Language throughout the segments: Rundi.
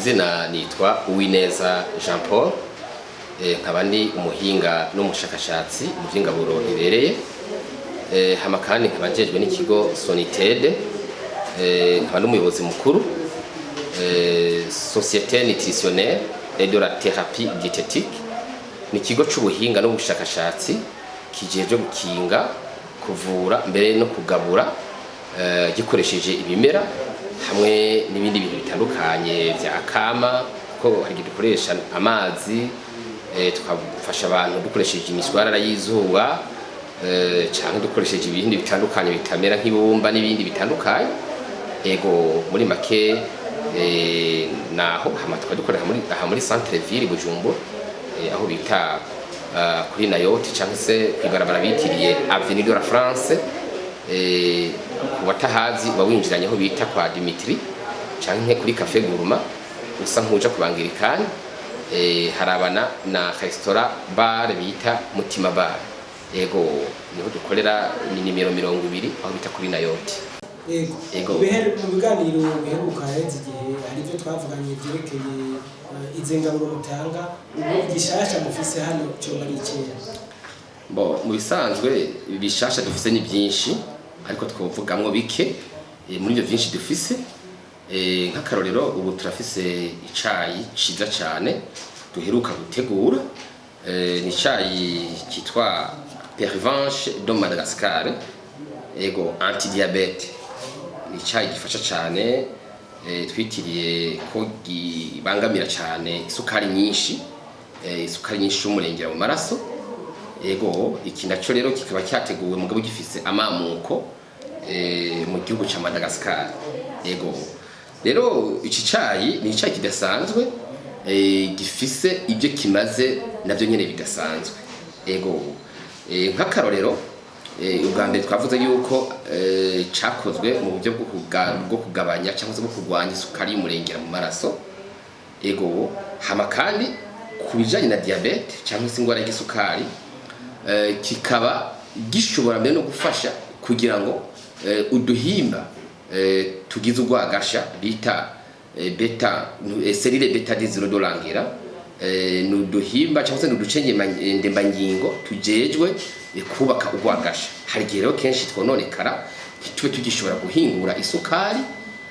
Izina nitwa Uwineza Jean Paul, nkaba ndi umuhinga n'umushakashatsi mu vy'ingaburo ibereye, hama kandi nkaba njejwe n'ikigo Sonitede, nkaba n'umuyobozi mukuru, Société Nutritionnelle et de la Thérapie Diététique. Ni ikigo c'ubuhinga n'ubushakashatsi kijejwe gukinga, kuvura, mbere no kugabura gikoresheje ibimera hamwe n'ibindi bintu bitandukanye vya kama, ko hari igihe dukoresha amazi, tukafasha abantu dukoresheje imishwarara y'izuba, canke dukoresheje ibindi bitandukanye bitamera nk'ibumba n'ibindi bitandukanye. Ego, muri make, naho hama tukaba dukorera aha muri centre ville Bujumbura, aho bita kuri Nayoti canke se kwibarabara bitiriye Avenue de la France. Ku batahazi, uba winjiranye aho bita kwa Dimitri canke kuri Café Gourmand, usa nkuja ku Bangirikani, harabana na restaurant bar bita Mutima Bar. Ego, niho dukorera, ni nimero 20, aho bita kuri Nayoti. Yego. Yego. Mu biganiro biheruka haheze igihe, hari ibyo twavuganye byerekeye izi ngaburo mutanga. Ubu igishasha mufise hano coba ari ikihe? Bo, mu bisanzwe ibishasha dufise ni byinshi, ariko twovugamwo bike. Muri ibyo byinshi dufise, nk'akarorero, ubu turafise icayi ciza cane duheruka gutegura. Ni icayi cyitwa Pervenche de Madagascar, ego, antidiabète. Ni icayi gifasha cane, twitiriye ko gibangamira cane isukari nyinshi, isukari nyinshi y'umurengera mu maraso. Ego, iki naco rero kikaba cyateguwe mugabo gifise amamuko mu gihugu ca Madagascar. Ego, rero iki cayi ni icayi kidasanzwe, gifise ibyo kimaze navyo nyene bidasanzwe. Ego, nk'akarorero, ubwa mbere twavuze yuko cakozwe mu buryo bwo kugabanya cyangwa se bwo kurwanya isukari y'umurengera mu maraso. Ego, hama kandi ku bijanye na diabète cyangwa se ingwara y'isukari, kikaba gishobora mbere no gufasha kugira ngo uduhimba tugize urwagasha bita bêta, cellule bêta des îlots de Langerhans, ni uduhimba cyangwa se ni uduce ndembangingo tujejwe kubaka urwagasha. Hari igihe rero kenshi twononekara, ntitube tugishobora guhingura isukari,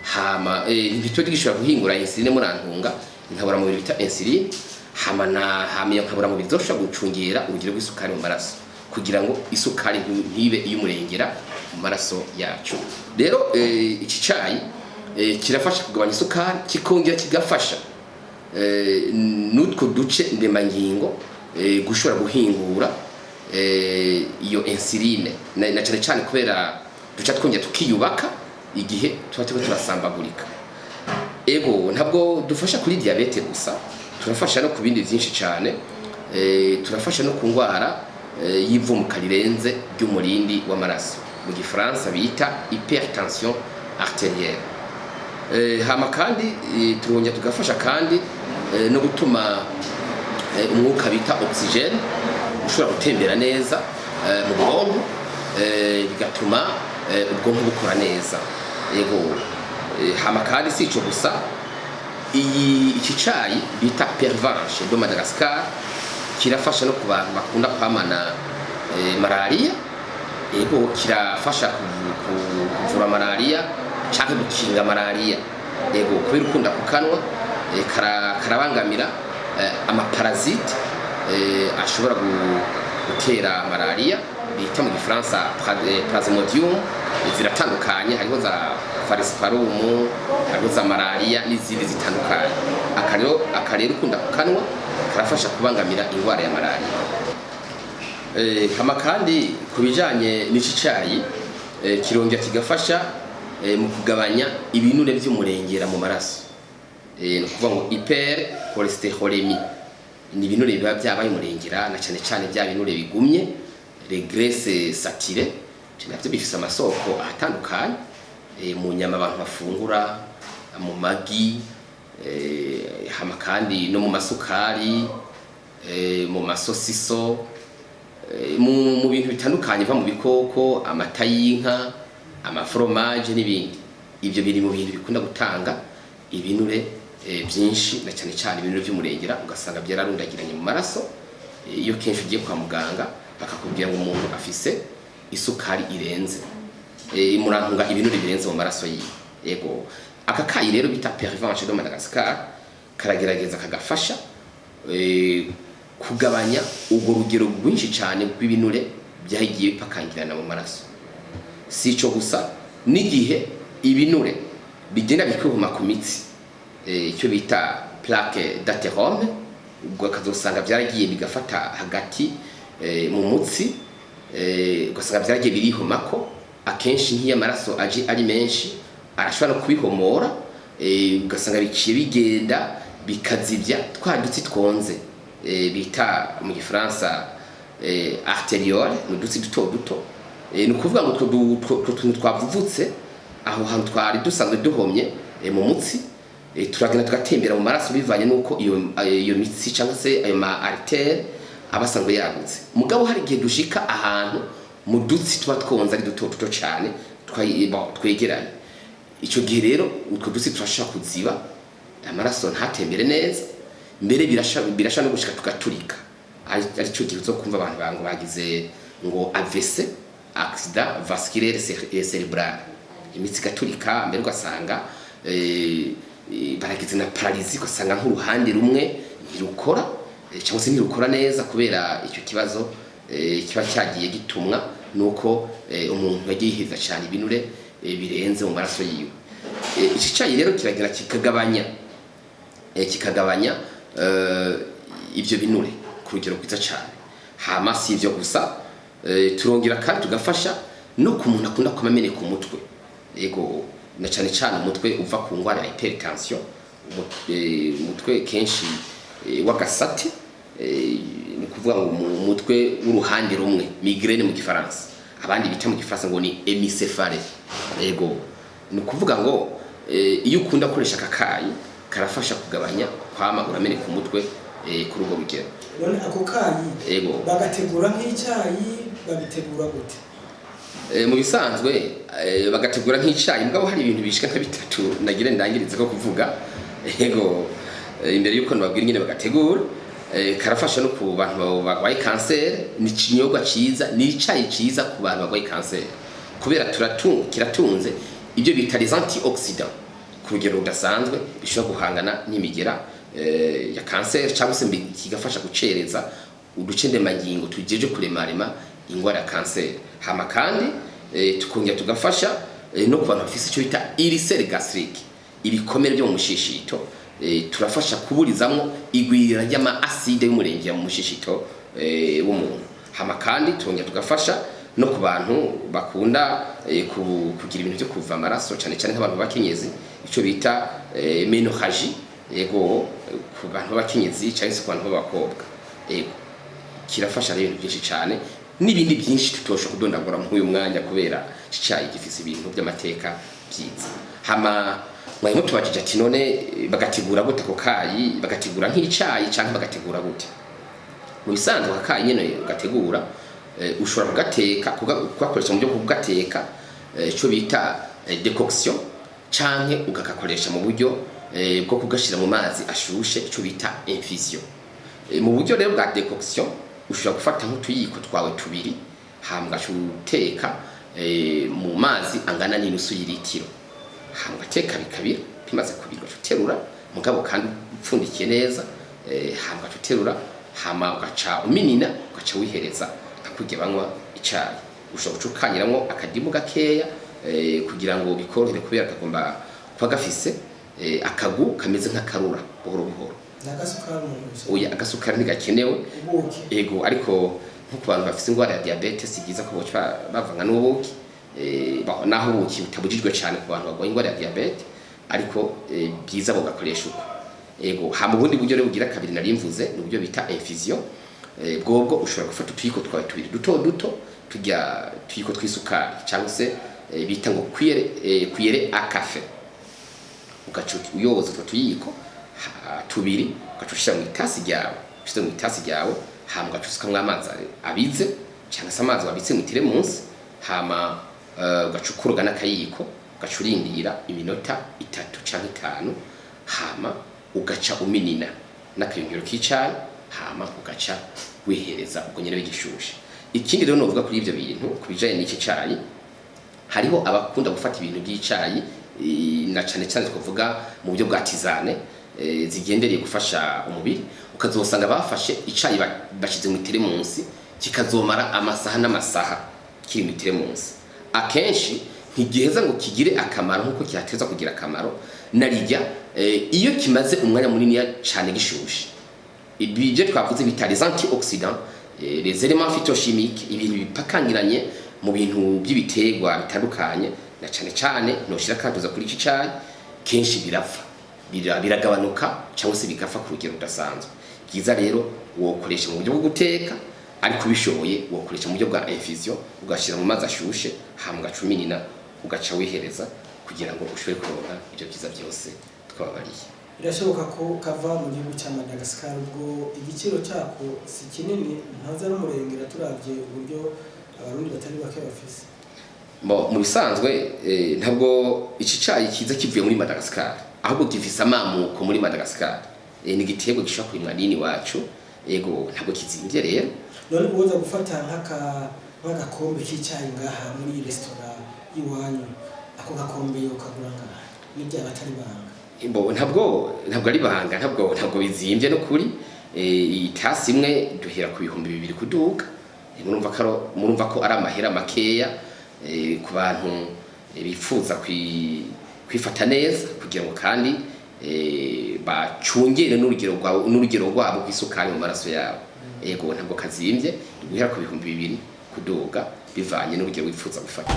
hama ntitube tugishobora guhingura insuline, murantunga, inkaburamubiri bita insuline. Hama na hama iyo nkaburamubiri zoshobora gucungera urugero rw'isukari mu maraso, kugira ngo isukari ntibe iy'umurengera mu maraso yacu. Rero iki cayi kirafasha kugabanya isukari, kikongera kigafasha n'utwo duce ndemangingo gushobora guhingura iyo insuline, na cyane cyane kubera duca twongera tukiyubaka igihe tuba turiko turasambagurika. Ego, ntabwo dufasha kuri diabète gusa, turafasha no ku bindi byinshi cyane. Turafasha no ku ndwara y'ivumuka rirenze ry'umurindi w'amaraso, mu gifaransa bita hypertension artérielle. Hama kandi turongera tugafasha kandi no gutuma umwuka bita oxygène ushobora gutembera neza mu bwonko, bigatuma ubwonko bukora neza. Yego, hama kandi si ico gusa, iyi iki cayi bita Pervenche de Madagascar kirafasha no ku bantu bakunda kwamana malaria. Yego, kirafasha kuvura malaria canke gukinga malaria. Yego, kubera ukunda kukanwa, karabangamira ama parasites ashobora gutera malaria, bita mu gifaransa plasmodium. Ziratandukanye, hariho za falciparum, hariho za malaria n'izindi zitandukanye. Akarero ukunda kukanwa karafasha kubangamira ingwara ya malaria. Hama kandi ku bijanye n'iki cayi, kirongera kigafasha mu kugabanya ibinure vy'umurengera mu maraso, ni ukuvuga ngo hypercholestérolémie. Ni ibinure biba vyabaye umurengera, na cane cane bya binure bigumye, les graisses saturées. Navyo bifise amasoko atandukanye, mu nyama abantu bafungura, mu magi, hama kandi no mu masukari, mu masosiso, mu bintu bitandukanye biva mu bikoko, amata y'inka, ama fromages n'ibindi. Ibyo biri mu bintu bikunda gutanga ibinure. byinshi, na cyane cyane ibinure by'umurengera, ugasanga byararundagiranye mu maraso. Iyo kenshi ugiye kwa muganga bakakubwira ngo umuntu afise isukari irenze, murantunga, ibinure birenze mu maraso yiwe. Yego, aka kayi rero bita Pervenche de Madagascar karagerageza kagafasha kugabanya urwo rugero rwinshi cyane rw'ibinure byagiye bipakangirana mu maraso. Si ico gusa, n'igihe ibinure bigenda bikihuma ku mitsi, icyo bita plaque d'athérome, ubwo akazosanga byaragiye bigafata hagati mu mutsi, ugasanga byaragiye birihomako. Akenshi nk'iyo amaraso aje ari menshi arashobora no kubihomora, ugasanga biciye bigenda bikazibya twa dutsi twonze, bita mu Gifaransa artériole, ni udutsi duto duto. Ni ukuvuga ngo utwo tuntu twavuvutse aho hantu twari dusanzwe duhomye mu mutsi, turagenda tugatembera mu maraso bivanye n'uko iyo mitsi cyangwa se ayo ma artère aba asanzwe yagutse. Mugabo hari igihe dushika ahantu mu dutsi tuba twonze ari duto duto cyane, bon, twegeranye. Icyo gihe rero utwo dutsi turashobora kuziba, amaraso ntatembere neza, mbere birasha no gushika tugaturika, ari cyo gihe uzokumva abantu bango bagize ngo AVC, accident vasculaire cérébral, imitsi igaturika, mbere ugasanga baragize na paralysie, ugasanga nk'uruhande rumwe ntirukora, cyangwa se ntirukora neza kubera icyo kibazo kiba cyagiye gitumwa nuko umuntu yagiye yiheza cyane ibinure birenze mu maraso yiwe. Iki cyayi rero kiragira kikagabanya ibyo binure ku rugero rwiza cyane. Hama si ibyo gusa, turongera kandi tugafasha no ku muntu akunda kuba ameneka umutwe. Yego, na cyane cyane umutwe uva ku ndwara ya hypertension, umutwe kenshi w'agasate, ni ukuvuga ngo mu mutwe w'uruhande rumwe, migraine mu Gifaransa, abandi bita mu Gifaransa ngo ni hémicéphale. Yego, ni ukuvuga ngo iyo ukunda gukoresha aka kayi karafasha kugabanya kwama urameneka umutwe kuri urwo rugero. None ako kayi Yego. bagategura nk'icyayi, babitegura gute? Mu bisanzwe bagategura nk'icyayi, mugabo hari ibintu bishika nka bitatu nagira ndangirize ko kuvuga. Yego, imbere yuko nababwira ingene bagategura, karafasha no ku bantu barwaye kanseri. Ni ikinyobwa ciza, ni icayi ciza ku bantu barwaye kanseri, kubera kiratunze ibyo bita les antioxydants ku rugero rudasanzwe, bishobora guhangana n'imigera ya kanseri, cyangwa se kigafasha gucereza uduce ndemangingo tujeje kuremarema ingwara ya kanseri. Hama kandi tukongera tugafasha no ku bantu bafise icyo bita ulcère gastrique, ibikomere byo mu mushishito. Turafasha kuburizamwo igwirira ry'ama acide y'umurengera mu mushishito w'umuntu. Hama kandi turongera tugafasha no ku bantu bakunda kugira ibintu byo kuva amaraso cyane cyane nk'abantu b'abakenyezi, icyo bita ménorragie. Yego, ku bantu b'abakenyezi cyangwa se ku bantu b'abakobwa. Yego, kirafasha rero ibintu byinshi cyane n'ibindi byinshi tutosha kudondagura muri uyu mwanya, kubera iki cyayi gifise ibintu by'amateka byiza. Hama mwari mutubajije ati none bagategura gute ako kayi? Bagategura nk'icayi canke bagategura gute? Mu bisanzwe aka kayi nyene ugategura, ushobora kugateka, kugakoresha mu buryo bwo kugateka, ico bita décoction, canke ugakakoresha mu buryo bwo kugashira mu mazi ashushe, ico bita infusion. Mu buryo rero bwa décoction, ushobora gufata nk'utuyiko twawe tubiri, hama ugaca uteka mu mazi angana n'inusu y'ilitiro, hama ugateka bikabira. Bimaze kubira ugaca uterura, mugabo kandi upfundikiye neza, hama ugaca uterura, hama ugaca uminina, ugaca wihereza nka kurya banywa icayi. Ushobora guca ukanyiramwo akadimu gakeya kugira ngo bikorohere, kubera kagomba kuba gafise akagu kameze nk'akarura buhoro buhoro. N'agasukari umuntu? Oya, agasukari ntigakenewe. Ubuki? Ego, ariko nko ku bantu bafise ingwara ya diabète si byiza ko boca bavanga n'ubuki. Bon, naho ubuki butabujijwe cyane ku bantu barwaye ingwara ya diabète, ariko byiza bugakoresha uko. Ego, hama ubundi buryo rero bugira kabiri nari mvuze ni uburyo bita infusion. Bwobwo ushobora gufata utuyiko twawe tubiri duto duto, turya tuyiko tw'isukari, cyangwa se bita ngo cuillère à café, ugaca uyoza utwo tuyiko tubiri, ugaca ushira mu itasi ryawe. Ushize mu itasi ryawe, hama ugaca usukamwo amazi abize, cyangwa se amazi wabitse mu iteremusi, hama ugaca ukoroga n'akayiko, ugaca urindira iminota 3 canke 5, hama. Ugaca uminina n'akayungiro k'icayi, hama ugaca wihereza ubwo nyene bigishushe. Ikindi rero novuga kuri ivyo bintu, ku bijanye n'iki cayi, hariho abakunda gufata ibintu by'icayi, na cane cane twavuga mu buryo bwa tisane, zigendereye gufasha umubiri, ukazosanga bafashe icayi bashize mu iteremusi, kikazomara amasaha n'amasaha kiri mu iteremusi. Akenshi ntigiheza ngo kigire akamaro nk'uko cyateza kugira akamaro narijya iyo kimaze umwanya munini cane gishushe. Ibi byo twavuze bita les antioxydants, les éléments phytochimiques, ibintu bipakangiranye mu bintu by'ibiterwa bitandukanye, na cane cane noshira katuza kuri iki cayi, kenshi birapfa, biragabanuka cyangwa se bigapfa ku rugero rudasanzwe. Byiza rero wokoresha mu buryo bwo guteka, ariko ubishoboye wokoresha mu buryo bwa infusion, ugashyira mu mazi ashushe, hama ugaca uminina, ugaca wihereza kugira ngo ushobore kuronka ibyo byiza byose twababariye. Birashoboka ko kava mu gihugu cya Madagascar, ubwo igiciro cyako si kinini, ntaza n'umurengera turavye uburyo Abarundi batari bake bafise? Bo, mu bisanzwe ntabwo iki cayi kiza kivuye muri Madagascar, ahubwo gifise amamuko muri Madagascar. Ni igiterwa gishobora kurimwa nini wacu. Ego, ntabwo kizimvye rero. None uwoza gufata nk'agakombe k'icyayi ngaha muri resitora y'iwanyu, ako gakombe yokagura ngaha n'ibyaba atari banga? Bo, ntabwo ari banga, ntabwo bizimvye no kuri itasi imwe duhera ku 2000 kuduga. Murumva ko ari amahera makeya ku bantu bifuza kwifata neza, kugira ngo kandi bacungere n'urugero rwabo rw'isukari mu maraso yabo. Ego, ntabwo kazimvye, guhera ku 2000 kuduga, bivanye n'urugero wifuza gufata.